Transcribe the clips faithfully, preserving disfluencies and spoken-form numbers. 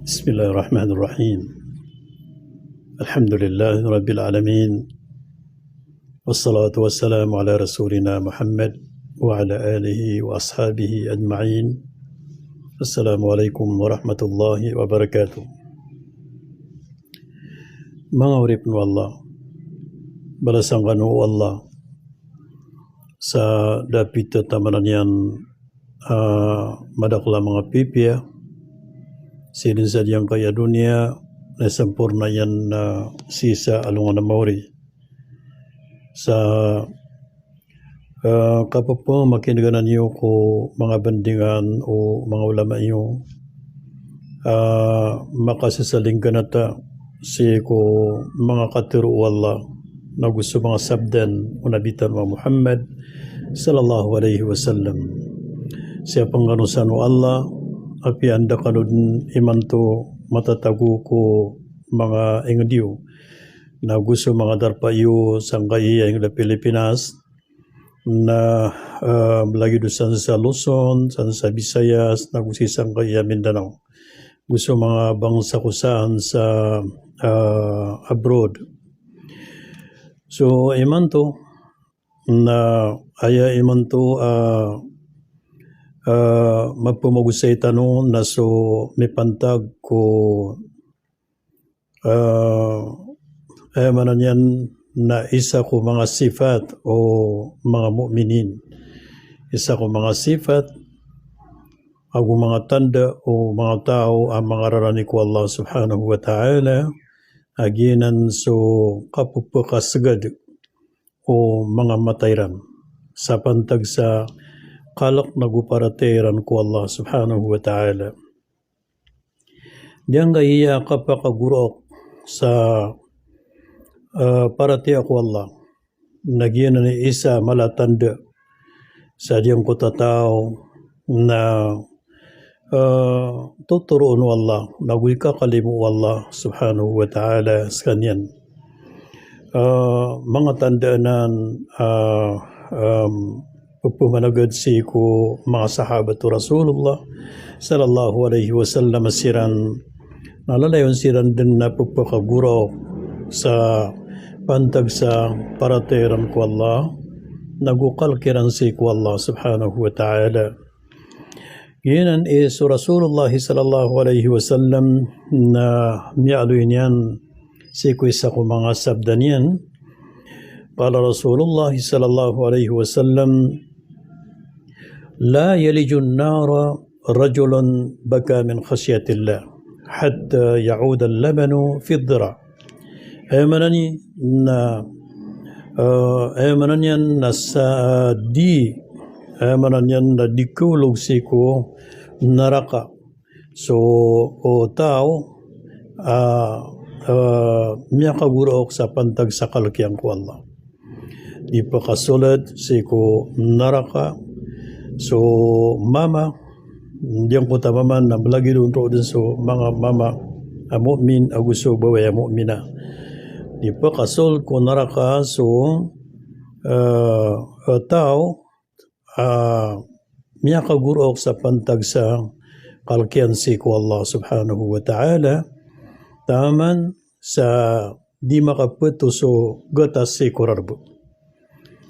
بسم الله الرحمن الرحيم. الحمد لله رب العالمين. والصلاة والسلام على رسولنا محمد وعلى آله وأصحابه أجمعين. السلام عليكم ورحمة الله وبركاته. Manga oripn o Allah, balasan kano o Allah sa da pithataman iyan a madakl a manga pipiya sii dn sa giyangkaya doniya na samporna iyan a sii sa alongan a maori. Sa, eh, kapphamakin'gan iyo ko manga bandingan o manga ulama iyo, eh, makasasaling ganata sii ko manga katharo o Allah nago so manga sabda o Nabi tano a Muhammad sallallahu alaihi wasallam. Siyapn kano san o Allah, apiya anda kano dn imanto matatago ko manga ingd iyo nago so manga darpa iyo sangkaya ingd a Pilipinas, na, eh, lagid o san sa Luzon, san sa Visayas, nago sii sangkaya Mindanao. Go so manga bangsa ko san sa, eh, abroad. So, imanto, na aya imanto, eh, eh, maphamagosay tano na so mipantag ko, eh, aya maana niyan na isa ko manga sifat o manga mu'minin. Isa ko manga sifat ago manga tanda o manga taw a mangararani ko Allah subhanahu wa ta'ala, a giyanan so kappakasgad o manga mata iran sa pantag sa kalk nago paratiyaya iran ko Allah subhanahu wa ta'ala. Giyangkaya kapakagoraok sa, eh, paratiyaya ko Allah na giyanan i isa mala a tanda sa giyangkoto a taw na, eh, totoroon o Allah nago ikakalimo o Allah subhanahu wa ta'ala skaniyan. Eh, manga tanda anan, eh, em, pphmanagad sii ko manga sahabat o Rasulullah sallallahu alaihi wasallam siran na lalayon siran dn a pphakagoraok sa pantag sa paratiyaya iran ko Allah nago kalk iran sii ko Allah subhanahu wa ta'ala. Giyanan i so Rasulullah sallallahu alaihi wasallam na miyaaloy niyan sii ko isa ko manga sabda niyan. Qala Rasulullah sallallahu alaihi wasallam, "La yalijun nara rajulun baka min khashyatillah hatta ya'uda al-labanu fi ad-dira'." Aya maana niyan na, eh, aya maana niyan na sa, eh, di, aya maana niyan na di khaolog sii ko naraka so, o taw a, eh, miyakagoraok sa pantag sa kalk iyan ko Allah. Di pakasold sii ko naraka so mama, giyangkoto a mama na mlagid on roo dn so manga mama a mu'min ago so babay a mu'mina. Di pakasold ko naraka so, eh, eh, taw a miyakagoraok sa pantag sa kalk iyan sii ko Allah subhanahu wa ta'ala, taman sa di makapeto so gatas sii ko rarb.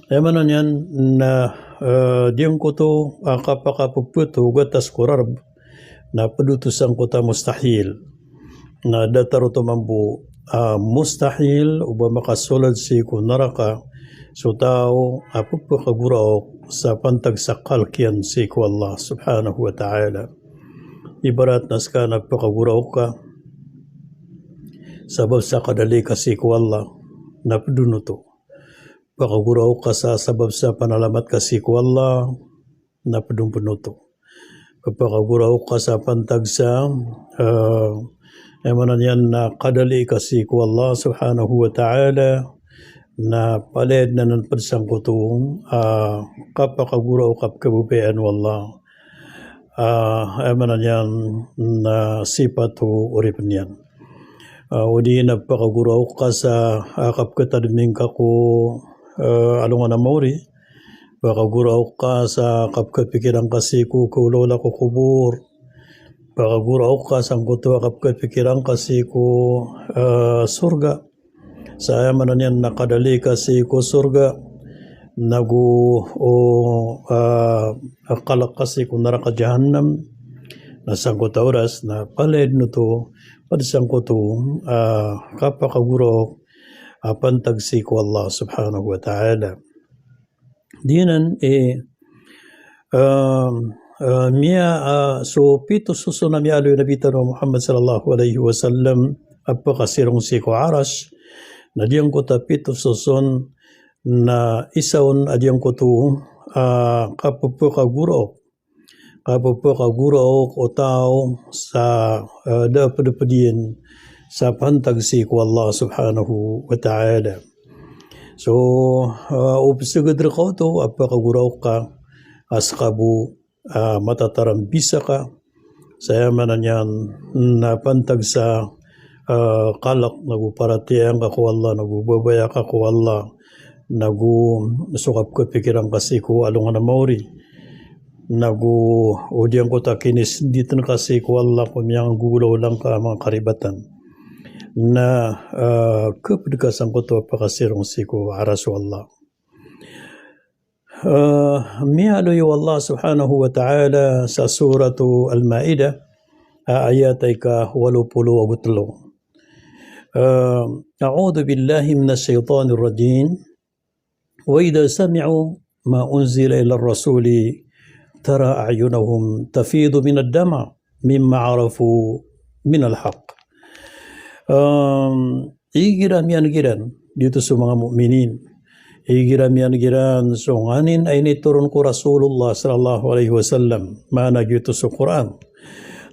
Aya maana niyan na, eh, giyangkoto a kapakapepeto o gatas ko rarb na pd oto sangkoto a mustahil. Na datar oto mambo a mustahil o ba makasold sii ko naraka so taw a pphakagoraok sa pantag sa kalk iyan sii ko Allah subhanahu wa ta'ala. Ibarat na ska na pphakagoraok ka sabap sa kadali ka sii ko Allah, na pd on oto. Pphakagoraok ka sa sabap sa panalamat ka sii ko Allah, na pd on pn oto. Pphakagoraok ka sa pantag sa, eh, aya maana niyan na kadali ka sii ko Allah subhanahu wa ta'ala, na palaya dn anan pd sangkoto a kapakagoraok a pkhababayaan o Allah. Ah, aya maana niyan na sipat o oripn iyan. Ah, odi na pphakagoraok ka sa, ah, kapkhatadming ka ko, eh, alongan a maori. Pphakagoraok ka sa kapkhapikiran ka sii ko kaolaola ko kobor. pakagoraok ka sangkoto a kapkapikiran ka sii ko, eh, sorga. Sa aya maana niyan na kadali ka sii ko sorga, nago o, ah, kalk ka sii ko naraka Jahannam, na sangkoto a oras na palaya dn oto pd sangkoto, ah, kapakagoraok a pantag sii ko Allah subhanahu wa ta'ala. Giyanan i, ah, ah, miya, ah, so pito soson a miyaaloy o Nabi tano a Muhammad sallallahu alaihi wasallam a pkasirong sii ko Arash, na giyangkoto a pito soson na isa on a giyangkoto, ah, kapphakagoraok, kapphakagoraok o taw sa, ah, da pd pd iyan sa pantag sii ko Allah subhanahu wa ta'ala. So, ah, o psgd rka oto a pakagoraok ka a ska bo, ah, matatarambisa ka, sa aya maana niyan na pantag sa, ah, kalk nago paratiyaya ngka ko Allah, nago babaya ka ko Allah, nago so kapkapikiran ka sii ko alongan a maori, nago o giyangkoto a kinisnditn ka sii ko Allah ko miyanggogolawla ngka a manga karibatan. Na, ah, kapd ka sangkoto a pkasirong sii ko Arash o Allah. Ah, miyaaloy o Allah subhanahu wa ta'ala sa Suratu Al-Ma'idah, ah, ayat a ika walo polo ago tlo. Ah, A'udhu billahi minash shaytanir rajim. Wa idha sami'u ma unzila ilar rasuli tara a'yunahum tafidu minad dama' mimma arafu minal haqq. Em, igira miyan'g iran, giyoto so manga mu'minin. Igira miyan'g iran so nganin a initoron ko Rasulullah sallallahu alaihi wasallam, maana giyoto so Qur'an.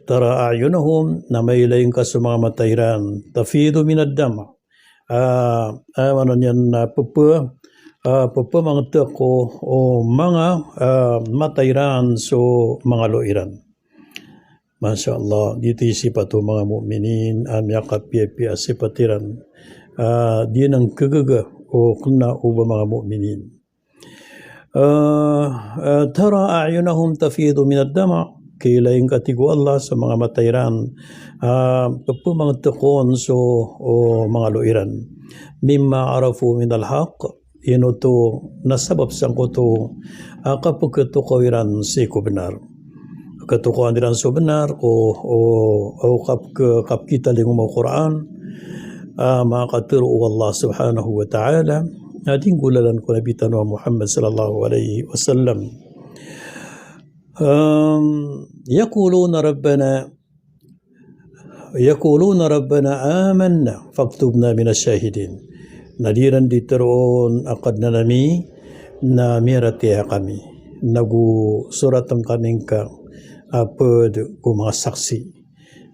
Tara a'yunahum, na mailay ngka so manga mata iran, tafidu minad dama'. Ah, ah, maana niyan na ppha, ah, pphamangtk o, o manga, ah, mata iran so manga loa iran. Masha Allah, giyoto i sipat o manga mu'minin, ah, miyakapiyapiya a sipat iran. Ah, di nan khagaga o kna o ba manga mu'minin. Ah, ah, tara a'yunahum tafidu minad dama'. Kailay ngka, tig o Allah, so manga mata iran, ah, pphamangtk on so, o, manga loa iran. Mimma arafu minal haqq. Ino oto na sabap sangkoto a kapkhatokaw iran sii ko bnar. Khatokawan iran so bnar ko, o, o kapkh-, kapkhitalingoma o Qur'an, a makatharo o Allah subhanahu wa ta'ala, a di nggolalan ko Nabi tano a Muhammad sallallahu alaihi wasallam. Em, yaquluna rabbana, yaquluna rabbana amanna faktubna minash shahidin. Na di ran di tharoon a Kadnan ami, na miyaratiyaya kami. Nago soratn kami ngka a pd ko manga saksi.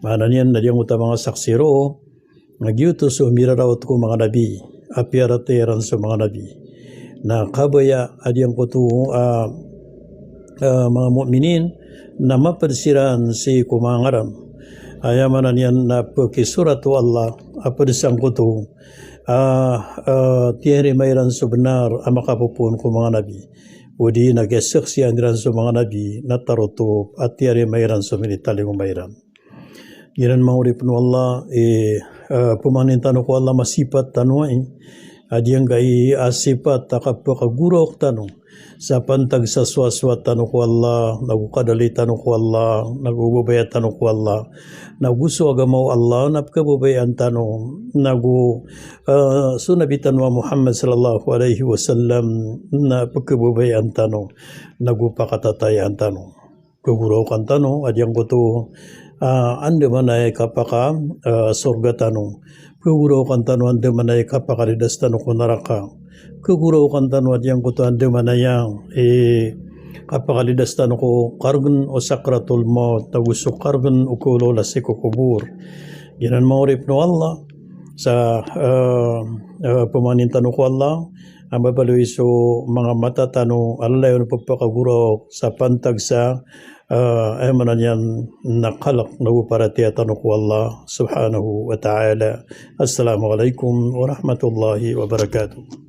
Maana niyan na giyangkoto a manga saksi roo, na giyoto so mirarawat ko manga nabi, a piyaratiyaya iran so manga nabi. Na kabaya a giyangkoto, ah, ah, manga mu'minin, na mapd siran sii ko manga ngaran. Aya maana niyan na pkisorat o Allah a pd sangkoto, ah, ah, tiyarima iran so bnar a makapopoon ko manga nabi. O di na kiyasaksian iran so manga nabi, na tarotop a tiyarima iran so minitalingoma iran. Giyanan manga oripn o Allah, eh, eh, pmangnin tano ko Allah, masipat tano ai a giyangkai a sipat a kapakagoraok tano sa pantag sa sowasowat tano ko Allah, nago kadali tano ko Allah, nago babaya tano ko Allah, nago so agama o Allah na pkhababayaan tano, nago, eh, so Nabi tano a Muhammad sallallahu alaihi wasallam na pkhababayaan tano, nago pakatatayaan tano. Pkhagoraokan tano a giyangkoto, ah, andamanaya i kapaka, ah, sorga tano. Pkhagoraokan tano andamanaya i kapakalidas tano ko naraka. Pkhagoraokan tano a giyangkoto andamanaya i kapakalidas tano ko kargn o sakratul maut, nago so kargn o khaolawla sii ko kobor. Giyanan manga oripn o Allah, sa, ah, ah, pmangnin tano ko Allah, a mbabaloy so manga mata tano a lalayon pphakagoraok sa pantag sa, ah, aya maana niyan na kalk nago paratiyaya tano ko Allah subhanahu wa ta'ala. Assalamu alaikum warahmatullahi wabarakatuh.